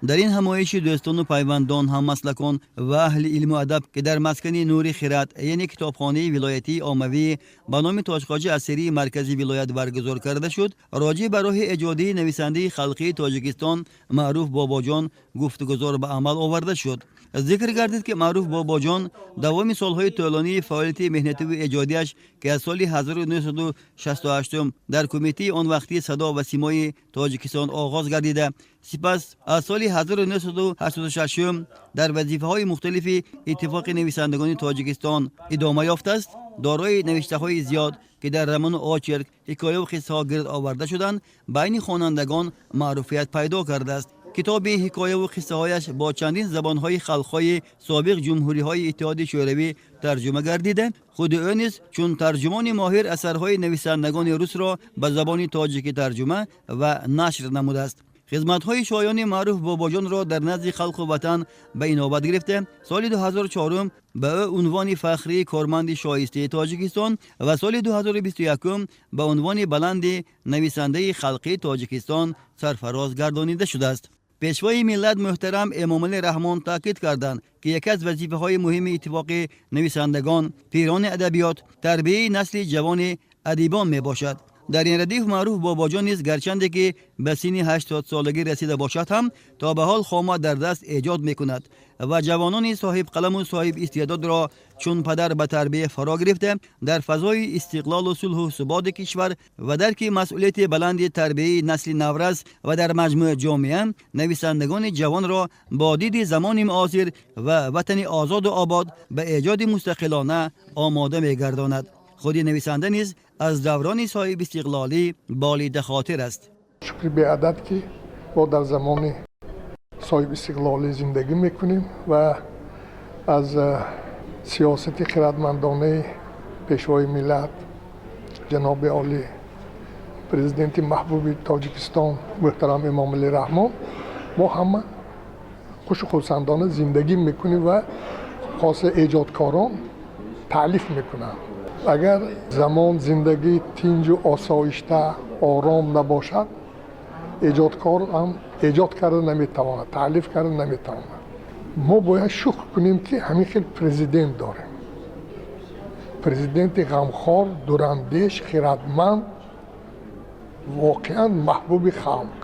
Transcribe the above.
Дар ин ҳамоиши дӯстону пайвандон, ҳаммаслакон ва аҳли илму адаб, ки дар маскани Нури Хирад, яъне китобхонаи вилоятии оммавӣ ба номи Тоҷхоҷа Асирии маркази вилоят баргузор карда шуд, роҷеъ ба роҳи эҷодии нависандаи халқии Тоҷикистон Маъруф Бобоҷон гуфтугузор ба амал оварда шуд. Зикр гардид, ки Маъруф Бобоҷон давоми солҳои тӯлонии фаъолияти меҳнативу эҷодиаш, ки аз соли 1968 дар Кумитаи он вақтии садо ва симои Тоҷикистон оғоз гардида, сипас аз соли 1986 дар вазифаҳои мухталифи Иттифоқи нависандагони Тоҷикистон идома ёфтааст, дорои навиштаҳои зиёд, ки дар роману очерк, ҳикояву қиссаҳо гирд оварда шуданд, байни хонандагон маъруфият пайдо кардааст. Китоби ҳикояву қиссаҳояш бо чандин забонҳои халқҳои собиқ ҷумҳуриҳои Иттиҳоди Шӯравӣ тарҷума гардида, худи ӯ низ чун тарҷумони моҳир асарҳои нависандагони русро ба забони тоҷикӣ тарҷума ва нашр намудааст. Хизматҳои шоёни Маъруф Бобоҷонро дар назди халқу ватан ба инобат гирифта, соли 2004 ба ӯ унвони фахрии корманди шоистаи Тоҷикистон ва соли 2021 ба унвони баланди нависандаи халқии Тоҷикистон сарфароз гардонида шудааст. Пешвои миллат муҳтарам Эмомалӣ Раҳмон таъкид карданд, ки яке аз вазифаҳои муҳими Иттифоқи нависандагон, пирони адабиёт тарбияи насли ҷавони адибон мебошад. Дар ин радиф Маъруф Бобоҷон низ, гарчанде ки ба синни 80-солагӣ расида бошад ҳам, то ба ҳол хома дар даст эҷод мекунад ва ҷавонони соҳибқаламу соҳиб истеъдодро чун падар ба тарбия фаро гирифта, дар фазои истиқлолу сулҳу суботи кишвар ва дарки масъулияти баланди тарбияи насли наврас ва дар маҷмӯъ ҷомеа, нависандагони ҷавонро бо диди замони муосир ва ватани озоду обод ба эҷоди мустақилона омода мегардонад. Худи нависанда низ аз даврони соҳибистиқлолӣ болидахотир аст. Шукри беадад, ки мо дар замони соҳибистиқлолӣ зиндагӣ мекунем ва аз сиёсати хирадмандонаи Пешвои миллат, ҷаноби олӣ, Президенти маҳбуби Тоҷикистон муҳтарам Эмомалӣ Раҳмон мо ҳама хушу хурсандона зиндагӣ мекунем ва хоса эҷодкорон таълиф мекунанд. Агар замон, зиндагӣ тинҷу осоишта, ором набошад, эҷодкор ҳам эҷод карда наметавонад, таълиф карда наметавонад. Мо бояд шукр кунем, ки ҳамин хел президент дорем, президенти ғамхор, дурандеш, хирадманд, воқеан маҳбуби халқ.